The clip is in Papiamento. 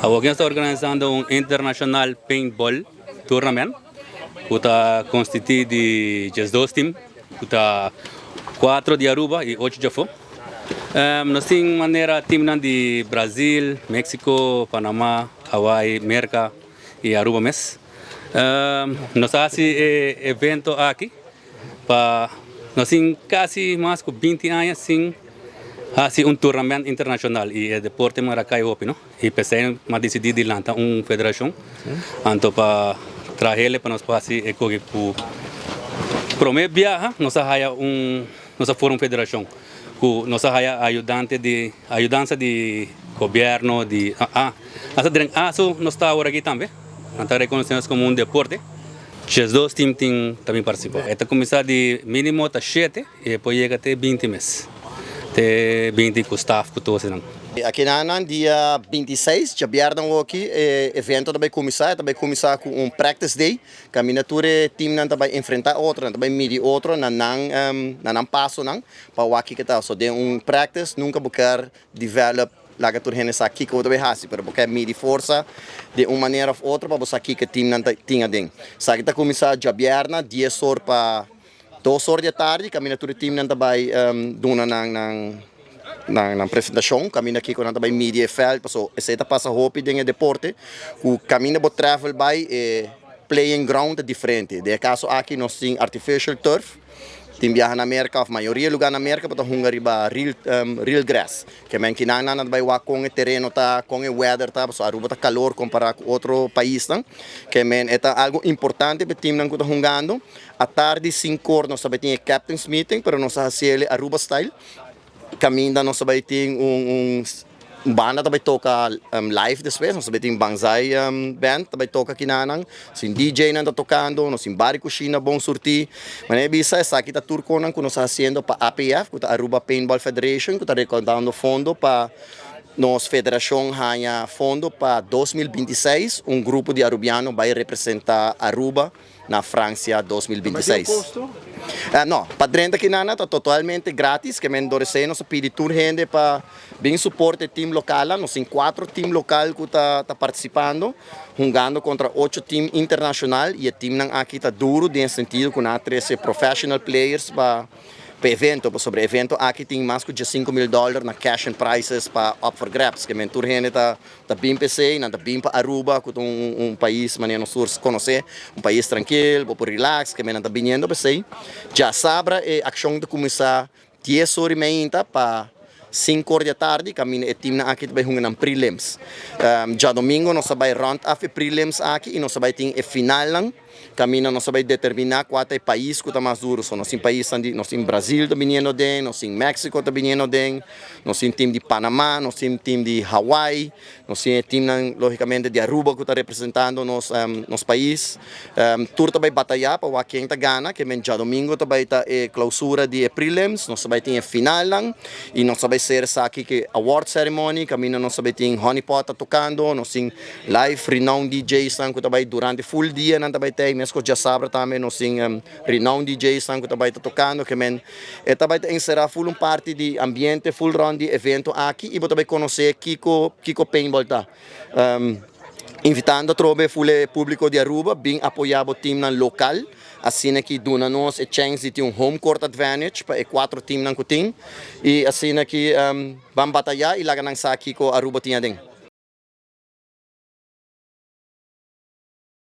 Awor nos ta organisando un International Paintball Tournament ku ta konstituí di 12 team, ku ta 4 di Aruba i 8 di afó. Nos tin manera teamnan di Brasil, Mexico, Panama, Hawaii, Merka i Aruba mes. Nos a hasi e evento aki pa nos tin kasi mas ku 20 aña sin hasi un tournament internashonal i e deporte mara kai hopi, no? I p'esei m'a disidí di lanta un federashon anto pa trahele pa nos por hasi e koki ku promé biaha nos a haya un nos a forma un federashon ku nos a haya ayudante di ayudansa di gobièrnu di a hasta den aso nos ta awor aki tambe nan ta rekonosé nos komo un deporte. 12 team tin ta bin partisipá. E ta kuminsá di mínimo ta 7 i e por yega te 20 mes. Te 20 ku staf ku tur esnan. Aki nan dia 26, djabièrnè awoki, e evento ta bai kuminsá. E ta bai kuminsá ku un practice day. Kaminda tur e teamnan ta bai enfrentá otro, nan ta bai midi otro na nan pasonan pa wak kiko ta. So den un practice nunka bo kier develop laga tur hende sa kiko bo ta bai hasi, pero bo kier midi forsa di un manera òf otro pa bo sa kiko teamnan tin aden. Esaki ta kuminsá djabièrnè 10 or pa 2 or di atardi, kaminda tur e teamnan ta bai duna nan presentashon, kaminda kiko nan ta bai midi e veld, paso esei ta pasa hopi den e deporte, ku kaminda bo travel bai e playing ground ta diferente. Den e kaso aki nos tin artificial turf, tin biaha na Merka òf mayoria lugá na Merka bo ta hunga riba real grass. Ke men kinan nan ta bai wak kon e tereno ta, kon e weather ta, paso Aruba ta kalor kompará ku otro paisnan. Ke men e ta algu importante pa e teamnan ku ta hungando. Atardi 5 or nos ta bai tin e captain's meeting, pero nos ta hasié Aruba style. Kaminda nos ta bai tin un banda ta bai toka live despues, nos ta bai tin Banzai band ta bai toka kinanan, tin DJ nan ta tokando, nos tin bar i kushina bon surtí. Manera bisa esaki ta tur konan ku nos ta hasiendo pa APF, ku ta Aruba Paintball Federation, ku ta rekoudando fondo pa nos federashon haña fondo pa 2026 un grupo di arubiano bai representá Aruba na Fransia 2026. No, pa drenta kinana ta totalmente gratis, ke men dor esei nos a pidi tur hende pa bin support e team lokal. Nos tin kuater team lokal ku ta partisipando, hungando kontra ocho team internashonal, i e teamnan aki ta duru den sentido ku nan a trese professional players pa evento, pasobra e evento aki tin mas ku 5.000 dòler na cash and prizes pa up for grabs, ke men tur hende ta bin p'esei, nan ta bin pa Aruba, ku ta un pais manera nos tur konosé, un pais trankil, bo por relax, ke men nan ta biniendo p'esei. Djasabra e akshon ta kuminsá 10 or i meinta pa 5 or di atardi, kaminda e teamnan aki ta bai hunga nan prelims. Djadumingu nos ta bai round af e prelims aki i nos ta bai tin e finalnan, kaminda nos ta bai determiná kua ta e pais ku ta mas duru. So nos tin paisnan di, nos tin Brasil ta biniendo den, nos tin Mexico ta biniendo den, nos tin team di Panama, nos tin team di Hawaii, nos tin e teamnan lógikamente di Aruba ku ta representando nos pais. Tur ta bai batayá pa wak ken ta gana, ke men djadumingu ta bai ta e klousura di e prelims, nos ta bai tin e finalnan i nos ta bai sera esaki ku award ceremony, kaminda nos ta bai tin Honey Pot ta tokando, nos tin live renowned DJsnan ku ta bai durante full dia nan ta bai tei, meskos djasabra tambe nos tin renowned DJsnan ku ta bai ta tokando, ke men e ta bai ta enserá full un parti di ambiente full rònt di evento aki i bo ta bai konosé kiko paintball ta. Invitando atrobe full e públiko di Aruba bin apoyá bo teamnan lokal, asina ki duna nos e chance di tin un home court advantage pa e kuater teamnan ku tin i asina ki ban batayá i laga nan sa kiko Aruba tin aden.